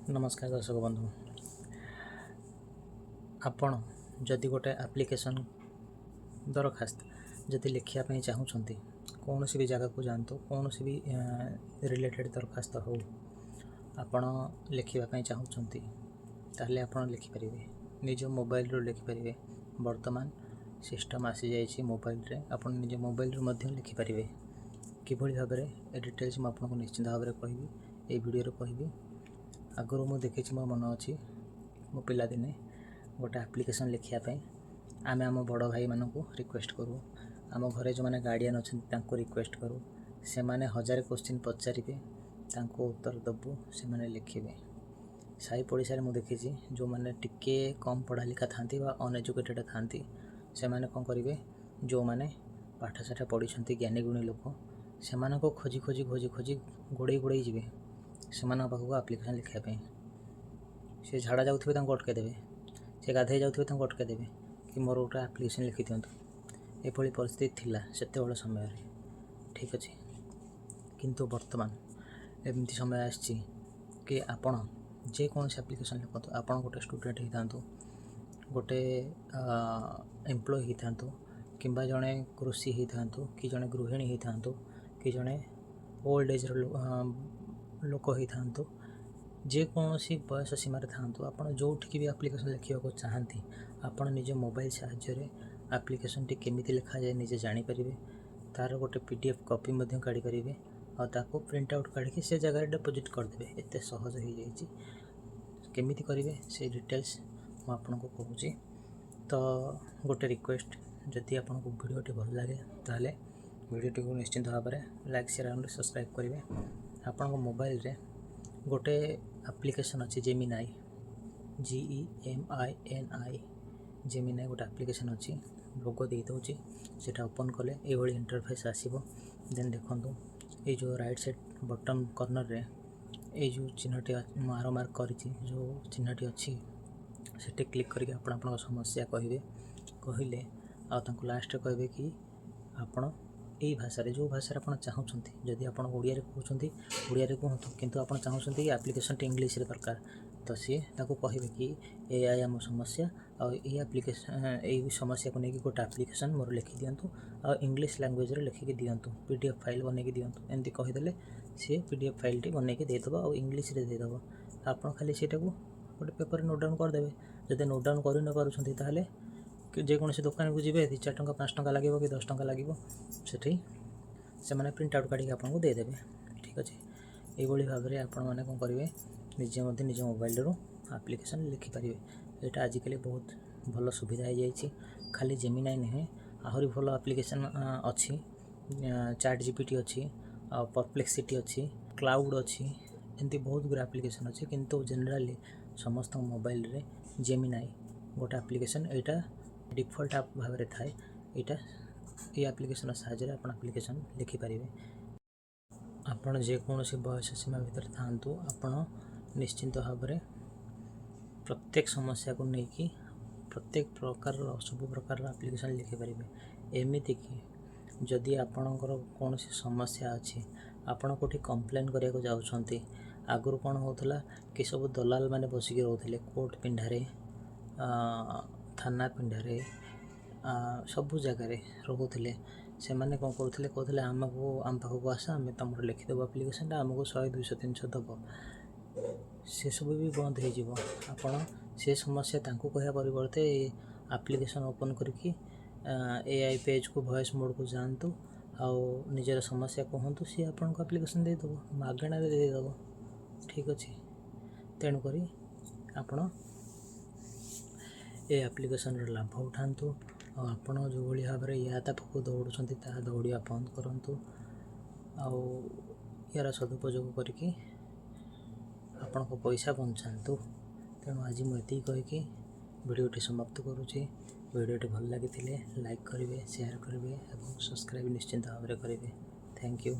ନମସ୍କାର ଦର୍ଶକ ବନ୍ଧୁ। ଆପଣ ଯଦି ଗୋଟେ ଆପ୍ଲିକେସନ୍, ଦରଖାସ୍ତ ଯଦି ଲେଖିବା ପାଇଁ ଚାହୁଁଛନ୍ତି, କୌଣସି ବି ଜାଗାକୁ ଯାଆନ୍ତୁ, କୌଣସି ବି ରିଲେଟେଡ଼୍ ଦରଖାସ୍ତ ହେଉ, ଆପଣ ଲେଖିବା ପାଇଁ ଚାହୁଁଛନ୍ତି, ତାହେଲେ ଆପଣ ଲେଖିପାରିବେ। ନିଜ ମୋବାଇଲରୁ ଲେଖିପାରିବେ। ବର୍ତ୍ତମାନ ସିଷ୍ଟମ୍ ଆସିଯାଇଛି ମୋବାଇଲରେ, ଆପଣ ନିଜ ମୋବାଇଲରୁ ମଧ୍ୟ ଲେଖିପାରିବେ। କିଭଳି ଭାବରେ, ଏ ଡିଟେଲ୍ସ ମୁଁ ଆପଣଙ୍କୁ ନିଶ୍ଚିନ୍ତ ଭାବରେ କହିବି, ଏଇ ଭିଡ଼ିଓରେ କହିବି। ଆଗରୁ ମୁଁ ଦେଖିଛି, ମୋ ମନ ଅଛି, ମୋ ପିଲାଦିନେ ଗୋଟେ ଆପ୍ଲିକେସନ୍ ଲେଖିବା ପାଇଁ ଆମେ ଆମ ବଡ଼ ଭାଇମାନଙ୍କୁ ରିକ୍ୱେଷ୍ଟ କରୁ, ଆମ ଘରେ ଯେଉଁମାନେ ଗାର୍ଡ଼ିଆନ୍ ଅଛନ୍ତି ତାଙ୍କୁ ରିକ୍ୱେଷ୍ଟ କରୁ। ସେମାନେ ହଜାରେ କୋଶ୍ଚିନ୍ ପଚାରିବେ, ତାଙ୍କୁ ଉତ୍ତର ଦେବୁ, ସେମାନେ ଲେଖିବେ। ସାହି ପଡ଼ିଶାରେ ମୁଁ ଦେଖିଛି, ଯେଉଁମାନେ ଟିକେ କମ୍ ପଢ଼ା ଲେଖା ଥାଆନ୍ତି ବା ଅନଏଜୁକେଟେଡ଼୍ ଥାଆନ୍ତି, ସେମାନେ କ'ଣ କରିବେ? ଯେଉଁମାନେ ପାଠଶାଠ ପଢ଼ିଛନ୍ତି, ଜ୍ଞାନୀ ଗୁଣୀ ଲୋକ, ସେମାନଙ୍କୁ ଖୋଜି ଖୋଜି ଖୋଜି ଖୋଜି ଗୋଡ଼େଇ ଗୋଡ଼େଇ ଯିବେ ସେମାନଙ୍କ ପାଖକୁ ଆପ୍ଲିକେସନ୍ ଲେଖିବା ପାଇଁ। ସେ ଝାଡ଼ା ଯାଉଥିବେ, ତାଙ୍କୁ ଅଟକାଇ ଦେବେ। ସେ ଗାଧୋଇ ଯାଉଥିବେ, ତାଙ୍କୁ ଅଟକାଇ ଦେବେ କି ମୋର ଗୋଟେ ଆପ୍ଲିକେସନ୍ ଲେଖିଦିଅନ୍ତୁ। ଏଭଳି ପରିସ୍ଥିତି ଥିଲା ସେତେବେଳ ସମୟରେ, ଠିକ୍ ଅଛି। କିନ୍ତୁ ବର୍ତ୍ତମାନ ଏମିତି ସମୟ ଆସିଛି କି ଆପଣ ଯେକୌଣସି ଆପ୍ଲିକେସନ୍ ଲେଖନ୍ତୁ, ଆପଣ ଗୋଟେ ଷ୍ଟୁଡ଼େଣ୍ଟ ହେଇଥାନ୍ତୁ, ଗୋଟେ ଏମ୍ପ୍ଲୟି ହେଇଥାନ୍ତୁ, କିମ୍ବା ଜଣେ କୃଷି ହେଇଥାନ୍ତୁ, କି ଜଣେ ଗୃହିଣୀ ହେଇଥାନ୍ତୁ, କି ଜଣେ ଓଲ୍ଡ ଏଜ୍ର ଲୋକ ହେଇଥାନ୍ତୁ, ଯେକୌଣସି ବୟସ ସୀମାରେ ଥାଆନ୍ତୁ, ଆପଣ ଯେଉଁଠିକି ବି ଆପ୍ଲିକେସନ୍ ଲେଖିବାକୁ ଚାହାନ୍ତି, ଆପଣ ନିଜ ମୋବାଇଲ ସାହାଯ୍ୟରେ ଆପ୍ଲିକେସନ୍ଟି କେମିତି ଲେଖାଯାଏ ନିଜେ ଜାଣିପାରିବେ। ତା'ର ଗୋଟେ ପିଡିଏଫ୍ କପି ମଧ୍ୟ କାଢ଼ିପାରିବେ ଆଉ ତାକୁ ପ୍ରିଣ୍ଟ ଆଉଟ୍ କାଢ଼ିକି ସେ ଜାଗାରେ ଡିପୋଜିଟ୍ କରିଦେବେ। ଏତେ ସହଜ ହେଇଯାଇଛି। କେମିତି କରିବେ, ସେ ଡିଟେଲ୍ସ ମୁଁ ଆପଣଙ୍କୁ କହୁଛି। ତ ଗୋଟେ ରିକ୍ୱେଷ୍ଟ, ଯଦି ଆପଣଙ୍କୁ ଭିଡ଼ିଓଟି ଭଲ ଲାଗେ, ତାହେଲେ ଭିଡ଼ିଓଟିକୁ ନିଶ୍ଚିନ୍ତ ଭାବରେ ଲାଇକ୍, ସେୟାର ଆଣ୍ଡ ସବସ୍କ୍ରାଇବ୍ କରିବେ। ଆପଣଙ୍କ ମୋବାଇଲରେ ଗୋଟେ ଆପ୍ଲିକେସନ୍ ଅଛି, ଜେମିନାଇ, ଜିଇଏମ୍ଆଇଏନ୍ଆଇ, ଜେମିନାଇ ଗୋଟେ ଆପ୍ଲିକେସନ୍ ଅଛି। ଲୋଗୋ ଦେଇଦେଉଛି। ସେଇଟା ଓପନ୍ କଲେ ଏଇଭଳି ଇଣ୍ଟରଫେସ୍ ଆସିବ। ଦେନ୍ ଦେଖନ୍ତୁ, ଏଇ ଯେଉଁ ରାଇଟ୍ ସାଇଡ଼୍ ବଟନ୍ କର୍ଣ୍ଣରରେ ଏଇ ଯେଉଁ ଚିହ୍ନଟି ମୁଁ ଆରୋ ମାର୍କ କରିଛି, ଯେଉଁ ଚିହ୍ନଟି ଅଛି, ସେଠି କ୍ଲିକ୍ କରିକି ଆପଣ ଆପଣଙ୍କ ସମସ୍ୟା କହିବେ। କହିଲେ ଆଉ ତାଙ୍କୁ ଲାଷ୍ଟରେ କହିବେ କି ଆପଣ ଏଇ ଭାଷାରେ, ଯେଉଁ ଭାଷାରେ ଆପଣ ଚାହୁଁଛନ୍ତି, ଯଦି ଆପଣ ଓଡ଼ିଆରେ କହୁଛନ୍ତି, ଓଡ଼ିଆରେ କୁହନ୍ତୁ। କିନ୍ତୁ ଆପଣ ଚାହୁଁଛନ୍ତି କି ଆପ୍ଲିକେସନ୍ଟି ଇଂଲିଶରେ ଦରକାର, ତ ସିଏ ତାକୁ କହିବେ କି ଏଇଆ ଆମ ସମସ୍ୟା ଆଉ ଏଇ ଆପ୍ଲିକେସନ୍, ଏଇ ସମସ୍ୟାକୁ ନେଇକି ଗୋଟେ ଆପ୍ଲିକେସନ୍ ମୋର ଲେଖିଦିଅନ୍ତୁ ଆଉ ଇଂଲିଶ ଲାଙ୍ଗୁଏଜରେ ଲେଖିକି ଦିଅନ୍ତୁ, ପିଡିଏଫ୍ ଫାଇଲ୍ ବନେଇକି ଦିଅନ୍ତୁ। ଏମିତି କହିଦେଲେ ସିଏ ପିଡିଏଫ୍ ଫାଇଲ୍ଟି ବନେଇକି ଦେଇଦେବ ଆଉ ଇଂଲିଶରେ ଦେଇଦେବ। ଆପଣ ଖାଲି ସେଇଟାକୁ ଗୋଟେ ପେପରରେ ନୋଟ୍ ଡାଉନ୍ କରିଦେବେ। ଯଦି ନୋଟ୍ ଡାଉନ୍ କରି ନ ପାରୁଛନ୍ତି, ତାହେଲେ ଯେକୌଣସି ଦୋକାନକୁ ଯିବେ, 2-4 ଟଙ୍କା, 5 ଟଙ୍କା ଲାଗିବ କି 10 ଟଙ୍କା ଲାଗିବ, ସେଠି ସେମାନେ ପ୍ରିଣ୍ଟ ଆଉଟ୍ କାଢ଼ିକି ଆପଣଙ୍କୁ ଦେଇଦେବେ। ଠିକ୍ ଅଛି। ଏଇଭଳି ଭାବରେ ଆପଣମାନେ କ'ଣ କରିବେ? ନିଜେ ମଧ୍ୟ ନିଜ ମୋବାଇଲରୁ ଆପ୍ଲିକେସନ୍ ଲେଖିପାରିବେ। ଏଇଟା ଆଜିକାଲି ବହୁତ ଭଲ ସୁବିଧା ହେଇଯାଇଛି। ଖାଲି ଜେମିନାଇ ନୁହେଁ, ଆହୁରି ଭଲ ଆପ୍ଲିକେସନ୍ ଅଛି। ଚାଟ୍ ଜିପିଟି ଅଛି ଆଉ ପରପ୍ଲେକ୍ସିଟି ଅଛି, କ୍ଲାଉଡ଼୍ ଅଛି, ଏମିତି ବହୁତ ଗୁଡ଼ା ଆପ୍ଲିକେସନ୍ ଅଛି। କିନ୍ତୁ ଜେନେରାଲି ସମସ୍ତଙ୍କ ମୋବାଇଲରେ ଜେମିନାଇ ଗୋଟେ ଆପ୍ଲିକେସନ୍, ଏଇଟା ଡିଫଲ୍ଟ ଆପ୍ ଭାବରେ ଥାଏ। ଏଇଟା, ଏଇ ଆପ୍ଲିକେସନ୍ ସାହାଯ୍ୟରେ ଆପଣ ଆପ୍ଲିକେସନ୍ ଲେଖିପାରିବେ। ଆପଣ ଯେକୌଣସି ବୟସ ସୀମା ଭିତରେ ଥାଆନ୍ତୁ, ଆପଣ ନିଶ୍ଚିନ୍ତ ଭାବରେ ପ୍ରତ୍ୟେକ ସମସ୍ୟାକୁ ନେଇକି ପ୍ରତ୍ୟେକ ପ୍ରକାରର, ସବୁ ପ୍ରକାରର ଆପ୍ଲିକେସନ୍ ଲେଖିପାରିବେ। ଏମିତିକି ଯଦି ଆପଣଙ୍କର କୌଣସି ସମସ୍ୟା ଅଛି, ଆପଣ କେଉଁଠି କମ୍ପ୍ଲେନ୍ କରିବାକୁ ଯାଉଛନ୍ତି, ଆଗରୁ କ'ଣ ହେଉଥିଲା କି ସବୁ ଦଲାଲ ମାନେ ବସିକି ରହୁଥିଲେ କୋର୍ଟ ପିଣ୍ଡାରେ, ଥାନା ପିଣ୍ଡାରେ, ସବୁ ଜାଗାରେ ରହୁଥିଲେ। ସେମାନେ କ'ଣ କରୁଥିଲେ? କହୁଥିଲେ, ଆମକୁ, ଆମ ପାଖକୁ ଆସ, ଆମେ ତୁମର ଲେଖିଦେବୁ ଆପ୍ଲିକେସନ୍ଟା, ଆମକୁ 100, 200, 300 ଦେବ। ସେସବୁ ବି ବନ୍ଦ ହେଇଯିବ। ଆପଣ ସେ ସମସ୍ୟା ତାଙ୍କୁ କହିବା ପରିବର୍ତ୍ତେ ଏ ଆପ୍ଲିକେସନ୍ ଓପନ୍ କରିକି ଏଆଇ ପେଜ୍କୁ, ଭଏସ୍ ମୋଡ଼୍କୁ ଯାଆନ୍ତୁ ଆଉ ନିଜର ସମସ୍ୟା କୁହନ୍ତୁ। ସିଏ ଆପଣଙ୍କୁ ଆପ୍ଲିକେସନ୍ ଦେଇଦେବ, ମାଗଣାରେ ଦେଇଦେବ। ଠିକ୍ ଅଛି। ତେଣୁକରି ଆପଣ ଏ ଆପ୍ଲିକେସନ୍ର ଲାଭ ଉଠାନ୍ତୁ ଆଉ ଆପଣ ଯେଉଁଭଳି ଭାବରେ ୟା ତା ପାଖକୁ ଦୌଡ଼ୁଛନ୍ତି, ତାହା ଦୌଡ଼ିବା ବନ୍ଦ କରନ୍ତୁ ଆଉ ୟାର ସଦୁପଯୋଗ କରିକି ଆପଣଙ୍କ ପଇସା ବଞ୍ଚାନ୍ତୁ। ତେଣୁ ଆଜି ମୁଁ ଏତିକି କହିକି ଭିଡ଼ିଓଟି ସମାପ୍ତ କରୁଛି। ଭିଡ଼ିଓଟି ଭଲ ଲାଗିଥିଲେ ଲାଇକ୍ କରିବେ, ସେୟାର କରିବେ ଏବଂ ସବସ୍କ୍ରାଇବ୍ ନିଶ୍ଚିନ୍ତ ଭାବରେ କରିବେ। Thank you.